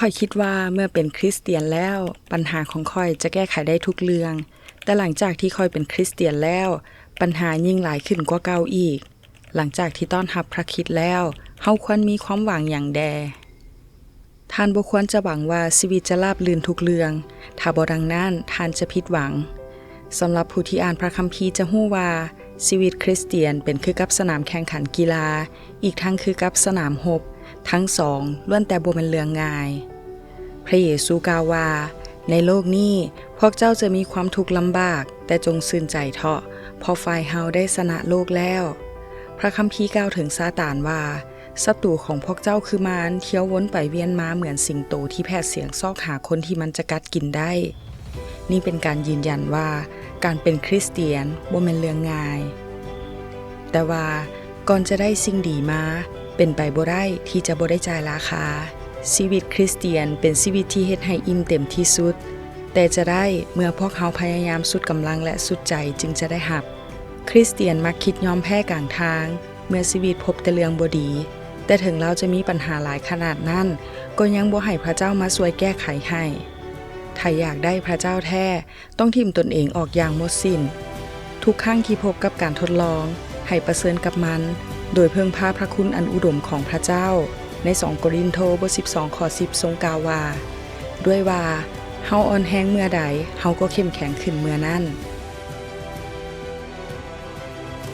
ຂ້ອຍຄິດວ່າເມື່ອເປັນຄຣິສຕຽນແລ້ວ, ບັນຫາຂອງຂ້ອຍຈະແກ້ໄຂໄດ້ທຸກເລື່ອງ, ແຕ່ຫຼັງຈາກທີ່ຂ້ອຍເປັນຄຣິສຕຽນແລ້ວ, ບັນຫາຍິ່ງຫຼາຍຂຶ້ນກວ່າເກົ່າອີກ. ຫຼັງຈາກທີ່ຕ້ອນຮັບພຣະຄຣິດແລ້ວ, ເຮົາຄວນມີຄວາມຫວັງຫຍັງແດ່? ທ່ານບໍ່ຄວນຈະຫວັງວ່າຊີວິດຈະລາບລື່ນທຸກເລື່ອງ, ຖ້າບໍ່ດັ່ງນັ້ນ, ທ່ານຈະຜິດຫວັງ. ສຳລັບຜູ້ທີ່ອ່ານພຣະຄຳພີຈະຮູ້ວ່າ, ຊີວິດຄຣິສຕຽນເປັນຄືກັບສະໜາມແຂ່ງຂັນກິລາ, ອີກທັງຄືກັບສະໜາມຮົບ, ທັງສອງລ້ວນແຕ່ບໍ່ແມ່ນເລື່ອງງ່າຍ. ພຣະເຢຊູກ່າວວ່າ, ໃນໂລກນີ້ພວກເຈົ້າຈະມີຄວາມທຸກລຳບາກ, ແຕ່ຈົ່ງຊື່ນໃຈເຖາະ, ເພາະຝ່າຍເຮົາໄດ້ຊະນະໂລກແລ້ວ. ພຣະຄຳພີກ່າວເຖິງຊາຕານວ່າ, ສັດຕູຂອງພວກເຈົ້າຄືມານ, ທ່ຽວວົນໄປວຽນມາເໝືອນສິງໂຕທີ່ແຜດສຽງຊອກຫາຄົນທີ່ມັນຈະກັດກິນໄດ້. ນີ້ເປັນການຢືນຢັນວ່າການເປັນຄຣິສຕຽນບໍ່ແມ່ນເລື່ອງງ່າຍ. ແຕ່ວ່າກ່ອນຈະໄດ້ສິ່ງດີມາ, ເປັນໄປບໍ່ໄດ້ທີ່ຈະບໍ່ໄດ້ຈ່າຍລາຄາ. ຊີວິດຄຣິສຕຽນເປັນຊີວິດທີ່ເຮັດໃຫ້ອີ່ມເຕັມທີ່ສຸດ, ແຕ່ຈະໄດ້ເມື່ອພວກເຮົາພະຍາຍາມສຸດກຳລັງ ແລະ ສຸດໃຈຈຶ່ງຈະໄດ້ຮັບ. ຄຣິສຕຽນມັກຄິດຍອມແພ້ກາງທາງ, ເມື່ອຊີວິດພົບແຕ່ເລື່ອງບໍ່ດີ, ແຕ່ເຖິງລາວຈະມີບັນຫາຫຼາຍຂະໜາດນັ້ນ, ກໍຍັງບໍ່ໃຫ້ພຣະເຈົ້າມາຊ່ວຍແກ້ໄຂໃຫ້. ຖ້າຢາກໄດ້ພຣະເຈົ້າແທ້, ຕ້ອງຖິ້ມຕົນເອງອອກຢ່າງໝົດສິ້ນ. ທຸກຄັ້ງທີ່ພົບກັບການທົດລອງ, ໃຫ້ປະເຊີນກັບມັນ ໂດຍເພິ່ງພາພຣະຄຸນອັນອຸດົມຂອງພຣະເຈົ້າ. ໃນສອງໂກລິນໂທ ບົດສິບສອງ ຂໍ້ສິບ ຊົງກ່າວວ່າ, ດ້ວຍວ່າເຮົາອ່ອນແຮງເມື່ອໃດ, ເຮົາກໍເຂັ້ມແຂງຂຶ້ນເມື່ອນັ້ນ.